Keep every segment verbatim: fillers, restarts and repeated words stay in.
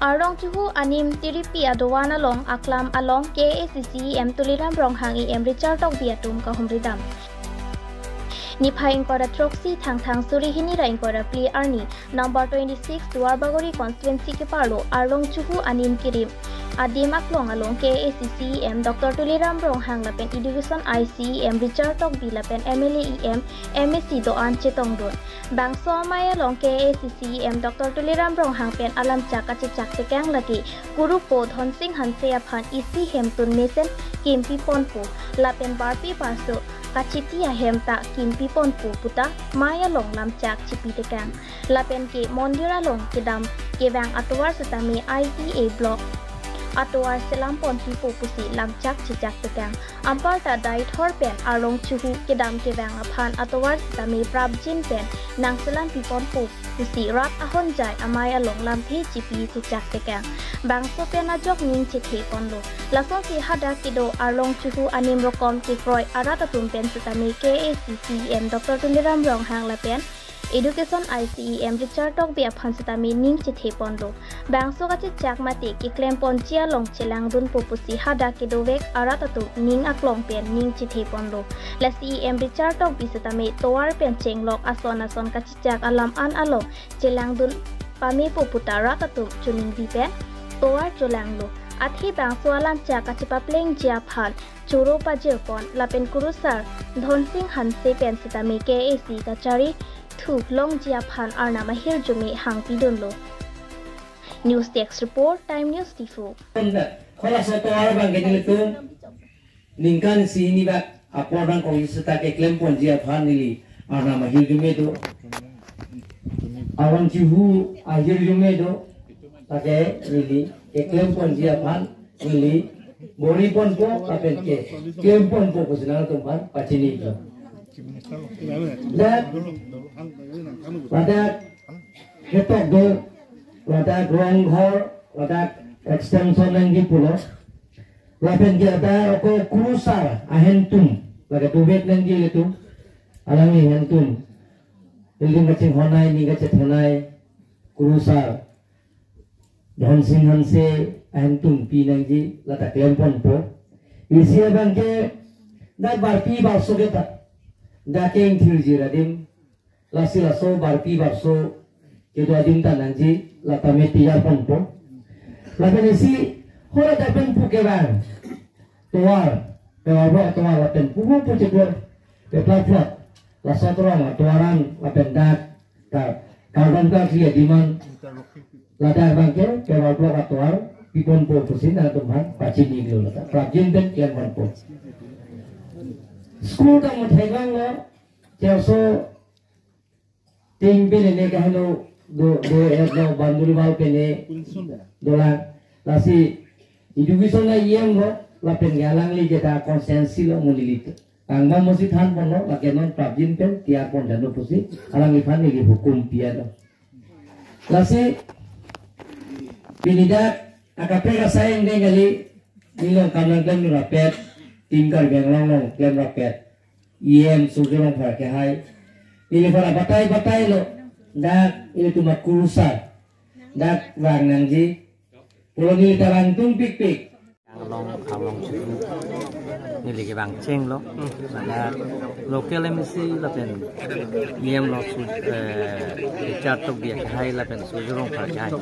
Arlong Chuhu anim Tiripi adovan along aklam along K A A C C E M Tuliram Ronghang, E M Richard Tokbi atum kahumri dam. Niphai ingkoi ra throksi Thangthang suri hini ra ingkoi ra phli arni number twenty-six Duar Bagori constituency keparlo Arlong Chuhu anim kirim adim aklong along K A A C C E M Doctor Tuliram Ronghang lapen Education I C E M Richard Tokbi lapen M L A E M M A C do-an chetongdun. Bangso amei along K A A C C E M Doctor Tuliram Ronghang pen alamchak kachechak tekang lake kurupo Dhonsing Hanse aphan isi hemtun mesen kimpi ponpo lapen barpi barso kachiti ahem ta kimpi ponpo puta mei along lamchak chipi tekang. Lapen ke mondir along kedam kevang atovar setame I T A block atovar selam ponpipo pusi lamchak chechak tekang. Anparta Deithor pen Arlong Chuhu kedam kevang aphan atovar setame prapjin pen nangselam piponpo pusi rat ahonjai amei along lamthe chipi chechak tekang. Bangso pen ajok ning chethe ponlo. Lasonsi hadak kedo Arlong Chuhu anim rokom kekroi arat atum pen setame K A A C C E M Doctor Tuliram Ronghang lapen Education I C E M Richard Tokbi aphan setame ning chethe ponlo. Bangso kachechak mate keklem ponji along chelangdunpo pusi hadak kedovek arat atum ning aklong pen ning chethe ponlo. Lasi E M Richard Tokbi setame tovar pen chenglok ason ason kachechak alam an along chelangdun pamepo puta rat atum choningri pen tovar cholanglo. Athe bangso alamchak kachepaplengji aphan choro pajir pon lapen kurusar Dhonsing Hanse pen setame K A A C kachari thu longji aphan arnam ahirjume hangpidunlo. News Desk Report, Time News Diphu. Halaso atovar abang ke nelitum ningkan isi hini bak apor nangkok seta keklem ponji aphan neli arnam ahirjume do. Arlong Chuhu ahirjume do. Lake neli keklem ponji aphan neli bor-i ponpo lapen keklem ponpo pusi nangtum aphan pachini do. Dak, ladak ketok do, ladak rongghor, ladak extension nangji pulo. Lapen ke ada ako kurusar ahentum, lake dovek nangji ilitum, alangli ahentum. Ilitum kachinghonnei, ning kachethenei, kurusar Dhonsing Hanse ahentum pi nangji lata klem ponpo. Isi abang ke dak barpi barso ke ta, dak ke ingthirji ra adim. Lasi laso barpi barso kedo adim ta nangji lata me tiyar ponpo. Lapen isi hora ta pen pu kevang tovar, tovar block tovar lapen pupu puchiklo peplak plak laso atorang atovar an lapen dak ta kardom karkli adim an ladak abang ke tovar block atovar piponpo pusi nangtum aphan pachinilo lata prapjin pen klem ponpo. School ta muthai vanglo, Chelsea Ting pen ne kaheno do do er lo banduri bal pen ne dolang. Lasi education a-E M lo lapen ke alangli ke ta constituency lo mulilit. Tangba musi than ponlo lake non prapjin pen tiyar pon dano pusi alangliphan neli hukum piya do. Lasi pini dak akaprek asai angdeng kali neli long kam nangklem rapet, Team Karbi Anglong long klem rapet. E M Surjya Rongphar kehai. Neli phan batai batai lo. Dak ilitum akurusar dak vang nangji. Pulo neli ta vangtungpikpik. Arlong, Arlong Chuhu neli kevang chenglo. Dak local M A C lapen E M lo su, eh, Richard Tokbi kehai lapen Surjya Rongphar kehai.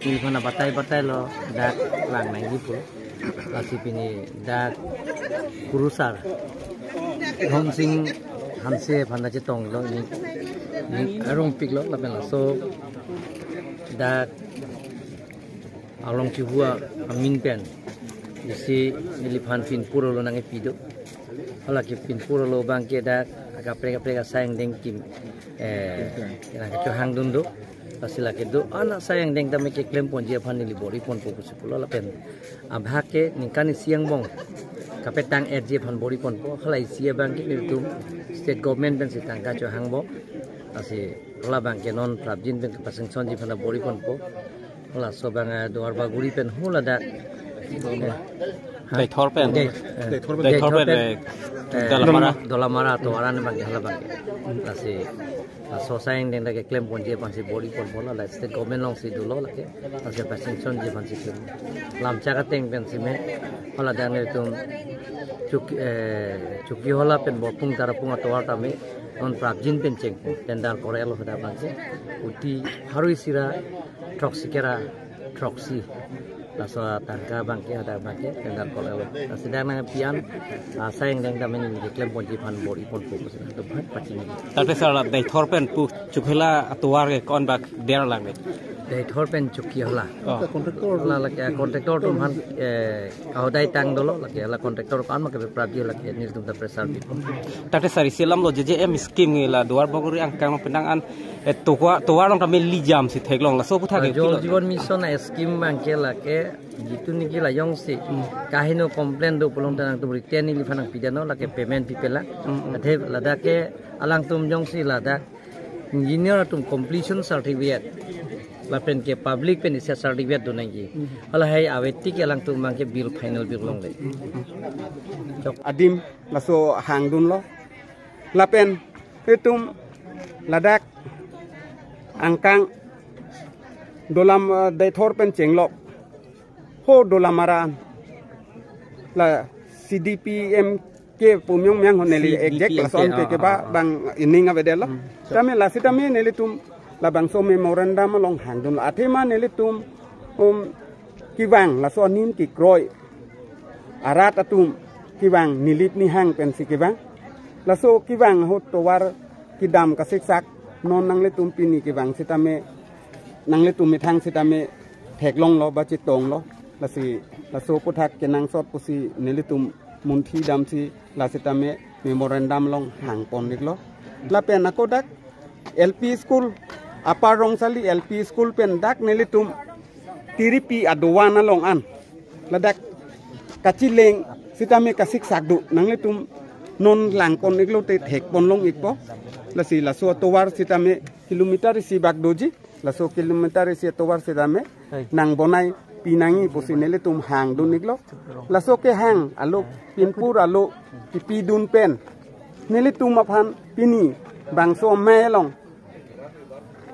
Neli phan batai batai lo dak vang nangji pu. Lasi pini dak kurusar Dhonsing Hanse aphan ta chetonglo, ning, ning arongpiklo lapen laso dak Arlong Chuhu amin pen isi neliphan pinpur lo nangkepi do. Hala ke pinpur lo abang ke dak akaprek kaprek asai angdeng kim, eh, nangkechohangdun do. Lasi lake do-an asai angdeng tame keklem ponji aphan neli bor-i ponpo pusi pulo lapen abhag ke ningkan isi angbong kapetang erji aphan bor-i ponpo. Hala isi abang ke nelitum state government pensi tangka chohangbom. Lasi hala abang ke non prapjin pen kapasanctionji aphan bor-i ponpo. Halaso abang, eh, Duar Bagori pen hula dak, eh, Deithor pen. Dei-, eh, Deithor pen, Deithor pen, eh, eh, Dolamara. Dolamara atovar an abang ke hala abang ke. Lasi, ah, laso asai angdeng ta keklem ponji aphansi bor-i ponpo, la state government alongsi dolo lake. Lasi pasinchonji aphansi klem. Lamchak ateng pensi me, hala adang nelitum Choki, eh, Chokihola pen Borpung Tarapung atovar tame non prapjin pen chengpo, tender kor-etlo hadak abang ke. Kuti pharo isi ra throksi kera throksi. Laso atangka abang ke, hadak abang ke tender kor-etlo. Lasi dak nangpi-an, ah, asai angdeng ta meni keklem ponji aphan bor-i ponpo pusi nangtum aphan pachini. Tate sir, la Deithor pen pu Chokihola atovar ke ko-an bak der lang de? Deithor pen Chokihola. Oh. Hala lake contractor atum aphan, eh, ahodai tang dolo lake, hala contractor ko-an ma keprapji lake, nelitum ta pressure pipo. Tate sir, isi alam lo J J M scheme ke la Duar Bagori angkang penang an, eh, tovar, tovar along tame lijam si theklong, laso aphuthak ke Jal kilo. Jeevan Mission a-scheme abang ke lake, jitu niki la jongsi kaheno complain do pulote nangtum written neliphan nangpidamnon, lake payment pipelang. Mm, mm. Athe ladak ke alangtum jongsi ladak engineer atum completion certificate lapen ke public pen isi certificate donangji. Halahei avetik alangtum abang ke bill, final bill longledet. Adim laso hangdunlo. Lapen itum ladak angkang Dolam, eh, Deithor pen chenglok ho Dolamara la C D P M ke pu miyong miyang ho, neli C D P M exact lason ke, ke, ah, ke ba, ah, ah, bang ining avedetlo. Hmm. Tame lasi tame nelitum labangso memorandum along hangdunlo. Athema nelitum, um, kevang laso anim kekroi arat atum kevang, nilip nihang pensi kevang. Laso kevang ahut tovar kedam kasiksak, non nanglitum pini kevang sitame, nanglitum methang sitame theklonglo ba chetonglo. Lasi laso aphuthak kenangsot pusi nelitum munthi damsi la sitame memorandum along hangpon-iklo. Lapen ako dak L P school, Upper Rongsali L P school pen dak nelitum tiripi adovan along an ladak kachileng sitame kasiksak do, nanglitum non langpon-iklote thekponlong-ikpo. Lasi laso atovar sitame kilometer isi bak doji, laso kilometer isi atovar sitame nangbonai pinangji pusi nelitum hangdun-iklo. Laso kehang alo, pinpur alo kipidun pen nelitum aphan pini bangso amei along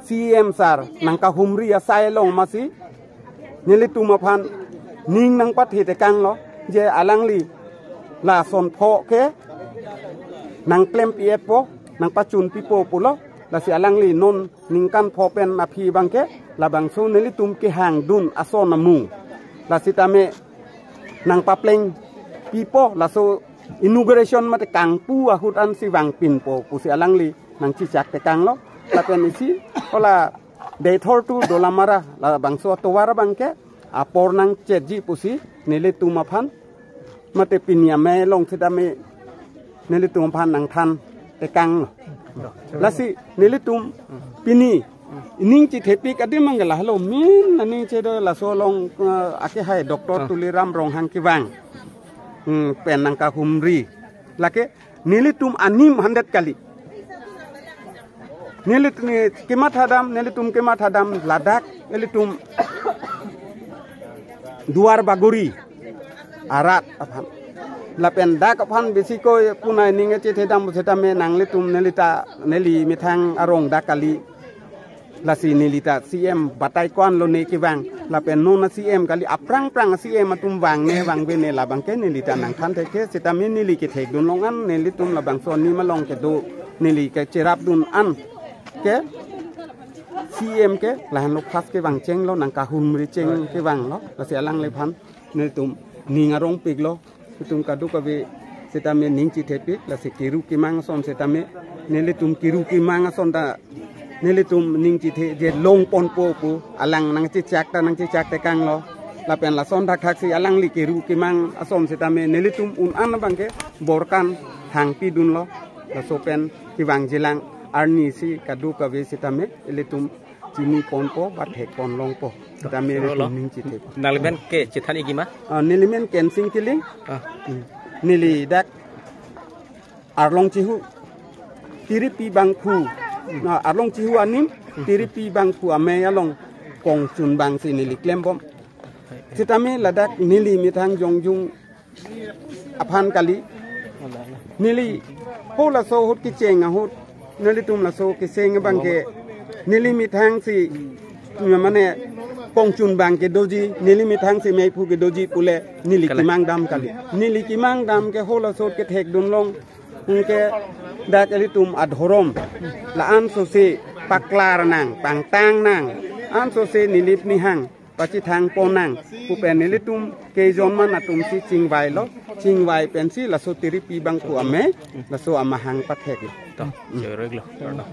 C M sir nangkahumri asai along masi nelitum aphan ning nangpathetekanglo, je alangli lason pho ke nangklem pi-etpo, nangpachun pipo pulo. Lasi alangli non ningkan pho pen aphi abangke labangso nelitum kehangdun ason amung la sitame nangpapleng pipo, laso inauguration mate kangpu ahut ansi vangpinpo pusi alangli nangchechaktekanglo. Lapen isi hala Deithor to Dolamara labangso atovar abangke apor nangchetji pusi nelitum aphan mate pini amei along sitame nelitum aphan nangthantekanglo. Lasi nelitum pini ining chethepik adim abangke lahelo, main aning chedo laso along, eh, akehai Doctor Ah. Tuliram Ronghang kevang, hmm, pen nangkahumri. Lake nelitum anim handet kali. Nelitum ni kematha dam, nelitum kematha dam ladak, nelitum Duar Bagori arat aphan. Lapen dak aphan besi ko punai ning chethe dam sitame nanglitum nelita neli methang arong dak kali. Lasi nelita C M batai ko-anlo ne kevang. Lapen non a-C M kali, aphrang phrang a-C M atum vangne vangbene labangke nelita nangthanthek-e sitame neli kethekdunlong an nelitum labangso anim along kedo neli kecherapdun an ke C M ke lahenlo first kevang chenglo, nangkahumri cheng kevanglo. Lasi alangliphan nelitum ning arongpiklo. Itum kadokave sitame ning chethepik, lasi kiru kimang ason sitame nelitum kiru kimang ason ta nelitum ning chethe je longponpo pu alang nangchechak ta nangchechaktekanglo. Lapen lason thakthaksi alangli kiru kimang ason sitame nelitum un-an abangke borkan hangpidunlo. Laso pen kevangjilang arnisi kadokave sitame ilitum chiniponpo ba thekponlongpo. Sitame Rolo. Ilitum ning chethepik. Nangli men ke chethan-ikji ma? Ah, neli men Kensing Killing. Ah. Hmm. Neli dak Arlong Chihu. Tiripi bangphu. Na Arlong Chihu anim, Tiripi bangphu amei along kongchunbangsi neli klembom. Sitame ladak neli methang jongjung aphan kali. Neli ho laso ahut kecheng ahut, nelitum laso kecheng abang ke neli methang si, mane, kongchun abang ke doji, neli methang si meiphu ke doji pule neli Kali. Kemang dam kali. Neli kemang dam ke ho laso kethekdun long, ke dak ilitum adhorom la-an sose paklar nang, pangtang nang, an sose nilip nihang pachethang pon nang pu pen nelitum kejongman atum si chingvai lo, chingvai pensi laso tiripi abang pu ame, laso amahang pathek lo. To, choroi lo.